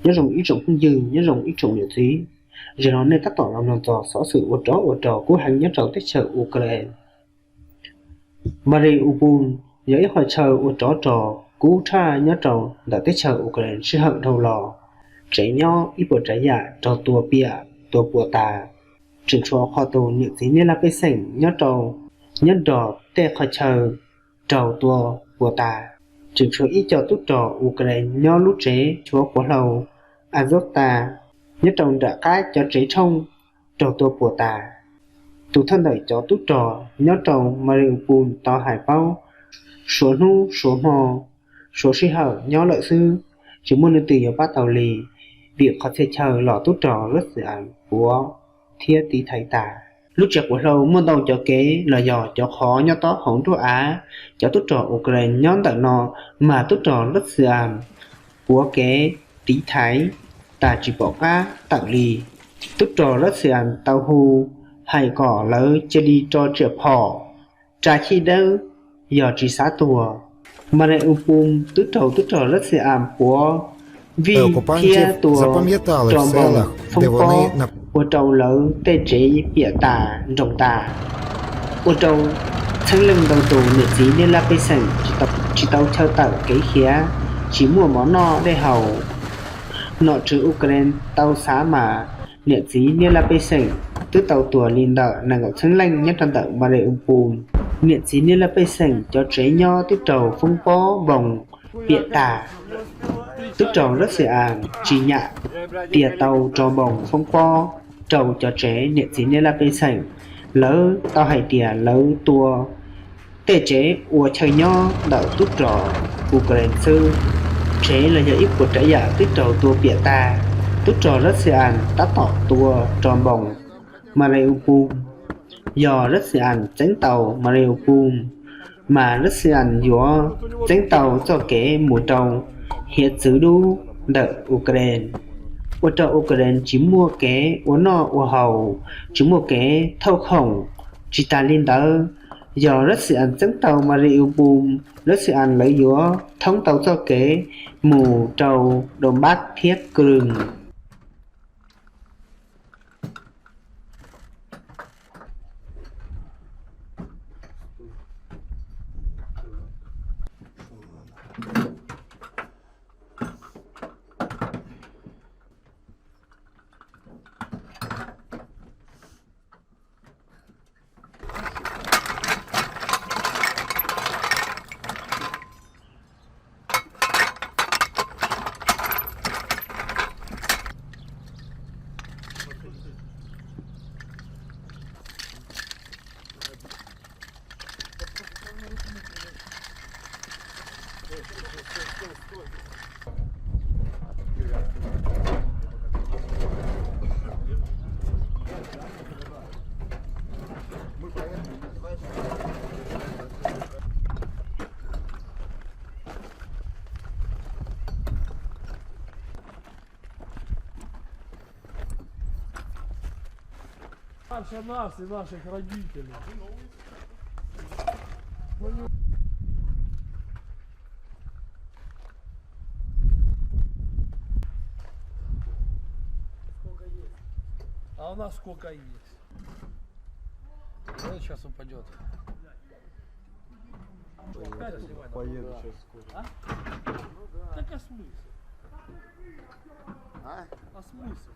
Nyob zoo ib tsoom phooj ywg, nyob zoo ib tsoom niam txiv, zaum no nej tab tom los mloog txog xov xwm ua rov ua rog kub heev nyob rau teb chaws Ukraine. Mariupol yog ib qhov chaw ua rov rog kub tshaj nyob rau ntawm teb chaws Ukraine sij hawm dhau los. Tsev nyob ib puas tsav yam raug tua piam tua puas tas, tseem tshuav qhov tus niam txiv niaj laj pej xeem nyob rau, nyob nrog tej qhov chaw raug tua puas tas. Tseem tshuav ib co tub rog Ukraine nyob lub tsev tshuav puav hlau Azovstal nyob rau nram qab cov tsev tshooj raug tua puas tas. Tus thawj ntawm cov tub rog nyob rau Mariupol tau hais paub, suav hnub suav hmo, suav sij hawm nyob lawm xwb, tsis muaj leej twg yuav pab tau li, vim qhov txhia chaw los tub rog Lavxias puav thiab tiv thaiv tas. Lub tsev puav hlau muaj ntau cov kev los yog cov qhov nyob tob hauv nruab av, cov tub rog Ukraine nyob ntawm no, mas tub rog Lavxias puav kev tiv thaiv tas tsis pom qab tawm li. Tub rog Lavxias tau hu hais kom lawv cia li rau tsiam phom, ras chij dawb, yog tsis xav tuag. Mariupol twb raug tub rog Lavxias puav vij thiab tua rau npoos foob pob, ua rau lawv tej tsev piam tas nroos tas, ua rau txheeb leej ntau tus niam txiv niaj laj pej xeem tsis tau chaw tawm kev khiav, tsis muaj mov noj dej haus. Nom tswv Ukraine tau xav mas niam txiv niaj laj pej xeem twb tau tuag li ntawm nees nkaum txheeb leej nyob rau ntawm Mariupol. Niam txiv niaj laj pej xeem cov tsev nyob twb raug foob pob npoos piam tas. Tub rog Lavxias tsis nyam tias tau rau npoos foob pob rau cov tsev niam txiv niaj laj pej xeem. Lawv tau hais tias lawv tua tej tsev ua chaw nyob ntawm tub rog Ukraine xwb. Tsev los yog ib puas tsav yam twb raug tua piam tag. Tub rog Lavxias tab tom tua rau npoos Mariupol. Yog Lavxias txeeb tau Mariupol, mas Lavxias yuav txeeb tau txoj kev mus rau hiav txwv dub ntawm Ukraine, ua rau Ukraine tsis muaj kev ua noj ua haus, tsis muaj kev thauj khoom. Tsis tas li ntawd, yog Lavxias txeeb tau Mariupol, Lavxias lawv yuav thoob tau txoj kev mus rau Donbas thiab Crimea. Старше нас и наших родителей. А у нас сколько есть? Вот сейчас упадет. Поеду сейчас скоро. А? Так а смысл? А? А смысл?